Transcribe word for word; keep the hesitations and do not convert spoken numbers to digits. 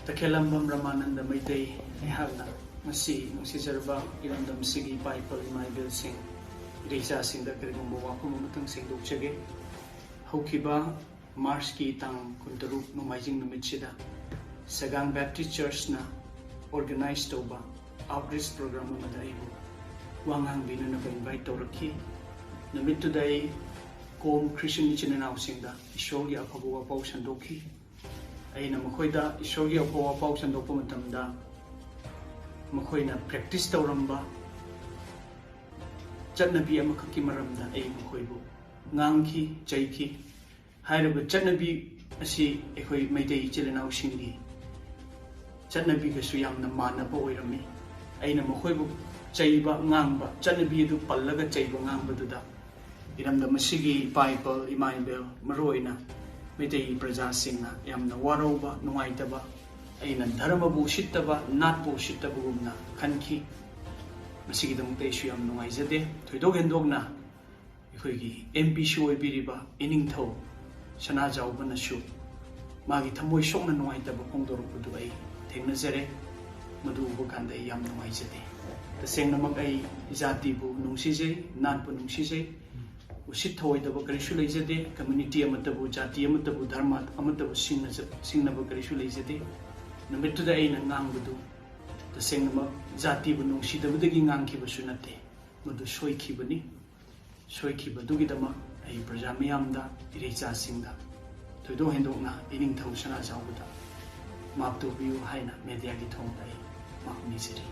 ꯇꯈꯦꯂꯝꯕꯝ ꯔꯃꯥꯅꯟꯗ ꯃꯩꯇꯩ꯫ ꯑꯩꯍꯥꯛꯅ ꯉꯁꯤ ꯅꯨꯡꯁꯤꯖꯔꯕ ꯏꯔꯝꯗꯝꯁꯤꯒꯤ ꯏꯄꯥ ꯏꯄꯨ ꯏꯃꯥ ꯏꯕꯦꯜꯁꯤꯡ, ꯏꯔꯩꯆꯥꯁꯤꯡꯗ ꯀꯔꯤꯒꯨꯝꯕ ꯋꯥꯐꯝ ꯑꯃꯇꯪ ꯁꯦꯡꯗꯣꯛꯆꯒꯦ꯫ ꯍꯧꯈꯤꯕ ꯃꯥꯔꯆꯀꯤ ꯇꯥꯡ ꯀꯨꯟꯇꯔꯨꯛ ꯅꯣꯡꯃꯥꯏꯖꯤꯡ ꯅꯨꯃꯤꯠꯁꯤꯗ ꯁꯒꯥꯡ ꯕꯦꯞꯇꯤꯁ ꯆꯔꯆꯅ ꯑꯣꯔꯒꯅꯥꯏꯖ ꯇꯧꯕ ꯑꯥꯎꯠꯔꯤꯆ ꯄ꯭ꯔꯣꯒ꯭ꯔꯥꯝ ꯑꯃꯗ ꯑꯩꯕꯨ ꯋꯥ ꯉꯥꯡꯕꯤꯅꯅꯕ ꯏꯟꯚꯥꯏꯠ ꯇꯧꯔꯛꯈꯤ꯫ ꯅꯨꯃꯤꯠꯇꯨꯗ ꯑꯩ ꯀꯣꯝ ꯈ꯭ꯔꯤꯁꯇꯤꯌꯟ ꯏꯆꯤꯟ ꯏꯅꯥꯎꯁꯤꯡꯗ ꯏꯁꯣꯔꯒꯤ ꯑꯐꯕ ꯋꯥꯄꯥꯎ ꯁꯟꯗꯣꯛꯈꯤ꯫ ꯑꯩꯅ ꯃꯈꯣꯏꯗ ꯏꯁꯣꯔꯒꯤ ꯑꯐꯕ ꯋꯥꯄꯥꯎ ꯁꯟꯗꯣꯛꯄ ꯃꯇꯝꯗ ꯃꯈꯣꯏꯅ ꯄ꯭ꯔꯦꯛꯇꯤꯁ ꯇꯧꯔꯝꯕ ꯆꯠꯅꯕꯤ ꯑꯃꯈꯛꯀꯤ ꯃꯔꯝꯗ ꯑꯩ ꯃꯈꯣꯏꯕꯨ ꯉꯥꯡꯈꯤ, ꯆꯩꯈꯤ꯫ ꯍꯥꯏꯔꯤꯕ ꯆꯠꯅꯕꯤ ꯑꯁꯤ ꯑꯩꯈꯣꯏ ꯃꯩꯇꯩ ꯏꯆꯤꯜ ꯏꯅꯥꯎꯁꯤꯡꯒꯤ ꯆꯠꯅꯕꯤꯒꯁꯨ ꯌꯥꯝꯅ ꯃꯥꯟꯅꯕ ꯑꯣꯏꯔꯝꯃꯤ꯫ ꯑꯩꯅ ꯃꯈꯣꯏꯕꯨ ꯆꯩꯕ, ꯉꯥꯡꯕ, ꯆꯠꯅꯕꯤ ꯑꯗꯨ ꯄꯜꯂꯒ ꯆꯩꯕ, ꯉꯥꯡꯕꯗꯨꯗ ꯏꯔꯝꯗꯝ ꯑꯁꯤꯒꯤ ꯏꯄꯥ ꯏꯄꯜ, ꯏꯃꯥ ꯏꯕꯦꯜ, ꯃꯔꯨꯑꯣꯏꯅ ꯃꯩꯇꯩ ꯄ꯭ꯔꯖꯥꯁꯤꯡꯅ ꯌꯥꯝꯅ ꯋꯥꯔꯧꯕ, ꯅꯨꯡꯉꯥꯏꯇꯕ, ꯑꯩꯅ ꯙꯔꯃꯕꯨ ꯎꯁꯤꯠꯇꯕ, ꯅꯥꯠꯄꯨ ꯎꯁꯤꯠꯇꯕꯒꯨꯝꯅ ꯈꯟꯈꯤ꯫ ꯃꯁꯤꯒꯤꯗꯃꯛꯇ ꯑꯩꯁꯨ ꯌꯥꯝ ꯅꯨꯡꯉꯥꯏꯖꯗꯦ꯫ ꯊꯣꯏꯗꯣꯛ ꯍꯦꯟꯗꯣꯛꯅ ꯑꯩꯈꯣꯏꯒꯤ ꯑꯦꯝ ꯄꯤꯁꯨ ꯑꯣꯏꯕꯤꯔꯤꯕ ꯏꯅꯤꯡꯊꯧ ꯁꯅꯥꯖꯥꯎꯕꯅꯁꯨ ꯃꯥꯒꯤ ꯊꯃꯣꯏ ꯁꯣꯛꯅ ꯅꯨꯡꯉꯥꯏꯇꯕ ꯐꯣꯡꯗꯣꯔꯛꯄꯗꯨ ꯑꯩ ꯊꯦꯡꯅꯖꯔꯦ꯫ ꯃꯗꯨ ꯎꯕ ꯀꯥꯟꯗ ꯑꯩ ꯌꯥꯝ ꯅꯨꯡꯉꯥꯏꯖꯗꯦ꯫ ꯇꯁꯦꯡꯅꯃꯛ ꯑꯩ ꯖꯥꯇꯤꯕꯨ ꯅꯨꯡꯁꯤꯖꯩ, ꯅꯥꯠꯄꯨ ꯅꯨꯡꯁꯤꯖꯩ꯫ ꯎꯁꯤꯠ ꯊꯑꯣꯏꯗꯕ ꯀꯔꯤꯁꯨ ꯂꯩꯖꯗꯦ꯫ ꯀꯝꯃ꯭ꯌꯨꯅꯤꯇꯤ ꯑꯃꯠꯇꯕꯨ, ꯖꯥꯇꯤ ꯑꯃꯠꯇꯕꯨ, ꯙꯔꯃ ꯑꯃꯠꯇꯕꯨ ꯁꯤꯡꯅꯖ-, ꯁꯤꯡꯅꯕ ꯀꯔꯤꯁꯨ ꯂꯩꯖꯗꯦ꯫ ꯅꯨꯃꯤꯠꯇꯨꯗ ꯑꯩꯅ ꯉꯥꯡꯕꯗꯨ ꯇꯁꯦꯡꯅꯃꯛ ꯖꯥꯇꯤꯕꯨ ꯅꯨꯡꯁꯤꯗꯕꯗꯒꯤ ꯉꯥꯡꯈꯤꯕꯁꯨ ꯅꯠꯇꯦ꯫ ꯃꯗꯨ ꯁꯣꯏꯈꯤꯕꯅꯤ꯫ ꯁꯣꯏꯈꯤꯕꯗꯨꯒꯤꯗꯃꯛ ꯑꯩ ꯄ꯭ꯔꯖꯥ ꯃꯤꯌꯥꯝꯗ, ꯏꯔꯩꯆꯥꯁꯤꯡꯗ, ꯊꯣꯏꯗꯣꯛ ꯍꯦꯟꯗꯣꯛꯅ ꯏꯅꯤꯡꯊꯧ ꯁꯅꯥꯖꯥꯎꯕꯗ ꯃꯥꯞ ꯇꯧꯕꯤꯌꯨ ꯍꯥꯏꯅ ꯃꯦꯗꯤꯌꯥꯒꯤ ꯊꯣꯡꯗ ꯑꯩ ꯃꯥꯞ ꯅꯤꯖꯔꯤ꯫